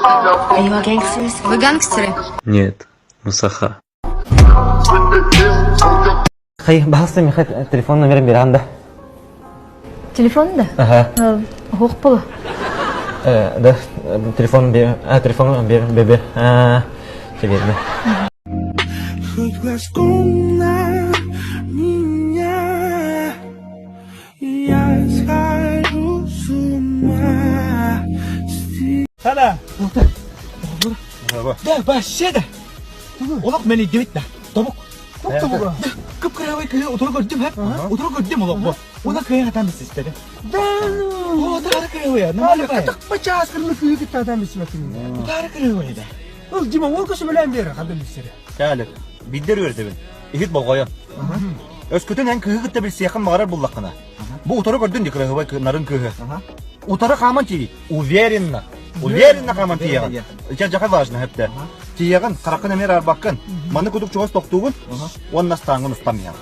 Вы гангстеры? Нет, мы саха. Хай, баһаста миэхэ телефон номерин биэрэҕин да? Телефон да? Ага. Оһох буоло. Да, телефон бе, телефон бе, бе, бе, тебе, Хоть глазком на меня Я схожу с ума. Сана. Да, вообще да. Олох мэлийдибит да. Тобук. Тобук. Кып-кырабай кыһы утары көрдүм һэ. Утары көрдүм олох бу. Уна кыйын хатан бисистеди. Да ну. Утары кырабай. Нормально бай. Кытык бачааскырны кыһы кытта адам билсибэтин. Утары кырабай да. Ол Дима ол көсөмөлөөн биэр хандан билсери. Кээлик, биирдэр үөрдэбин. Иһит болҕойон. Өскөтүн эн кыыһы кытта билсиэххин баҕарар буллаххына. Бу утары көрдүн ди кыраһыбай нарын кыыһы. Утары хааман тиий. Уверенно. Уверенно хааман тиийэҕин. Ича жаха важно хэптэ. Тиийэҕин, хараххын эмиэ арбаккын. Маны кудук чугас тохтуугун. Уонна астааҥҥын устан иһэҕин.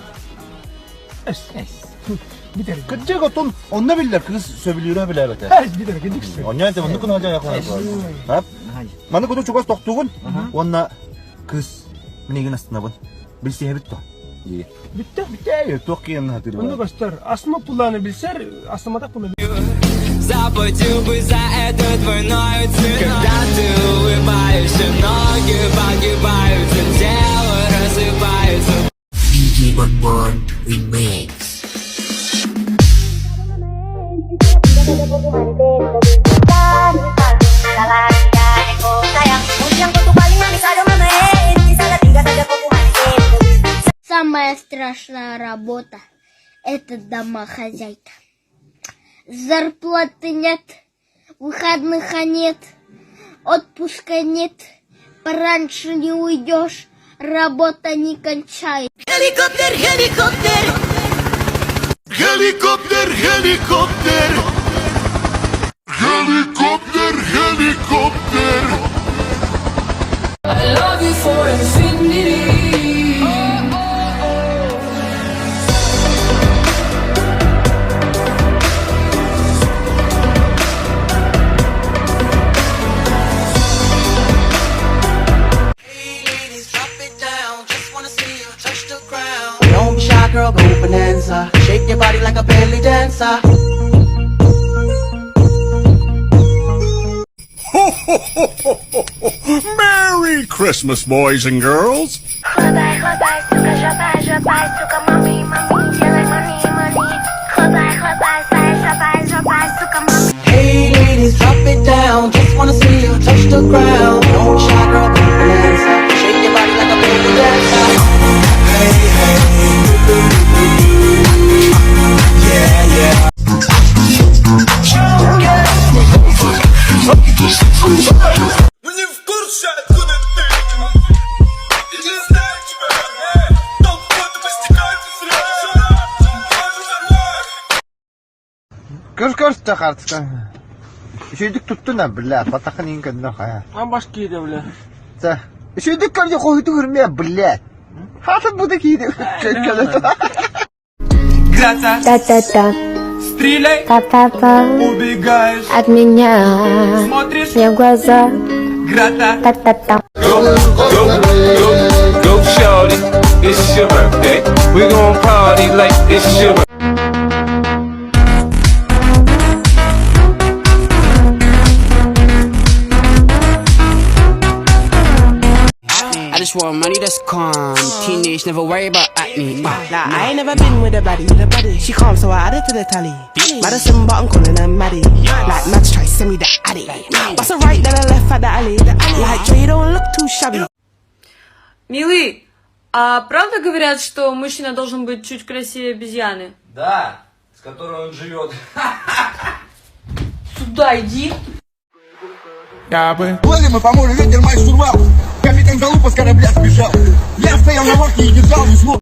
Битер. Кырдьык отун онно биллэр кыыс сөбүлүүрэ билээбэтэ. Битер кырдьык. Онньоон те оннук гына жайахлар. Маны кудук чугас тохтуугун. Уонна кыыс минигин астынабын. Билсиһэбит то. Бүттэ. Бүттэ туох киэн хатыр. Онно көстөр. Асма пуланы билсер, асматах пуланы. Заплатил бы за это двойную цену. Когда ты улыбаешься, ноги подгибаются, тело рассыпается. DJ Bonbon Remix. Самая страшная работа – это домохозяйка. Зарплаты нет, выходных нет, отпуска нет, пораньше не уйдешь, работа не кончается. Helikopter, helikopter. Helikopter, helikopter. Helikopter, helikopter. I love you for infinity. Don't be shy, girl, go bonanza. Shake your body like a belly dancer. Merry Christmas, boys and girls. 喝白喝白，сука, жопа, жопа, сука, мами, мами, делай money, money. 喝白喝白，白жопа, жопа, сука, мами. Hey ladies, drop it down. Just wanna see you touch the ground. Don't be shy, girl, go bonanza. Shake your body like a belly dancer. Hey, hey. Yeah, yeah. Мы не в курсе, откуда ты. И не знаю тебя. Толпа постигает сразу. Көр көр тахартска. Үчүгдүк туттуна, бля, батахын иин көннө хая. Ан баш кииде, бля. Та. Үчүгдүк көрдө хоһуту көрмө, бля. Хатын бу да кииде. Грата, Та-та-та, стреляй, та-та-та, убегаешь. от меня Смотришь, мне в глаза, Грата. та-та-та. Go, go, go, go, shorty. It's your birthday. We gon' party like it's your I just want money that's calm. Teenage, never worry about acne. Nah, I ain't never been with a baddie. She calm, so I added to the tally. Madison, but I'm calling her Maddie. Like Mads try, send me the addy. What's a right, then a left at the alley. Like Dre, don't look too shabby. Милый, а правда говорят, что мужчина должен быть чуть красивее обезьяны? Да, с которой он живет. Сюда иди. Я бы. Плыли мы по морю, ветер мой штурвал. Капитан Залупа с корабля сбежал. Я стоял на вахте и держал весло.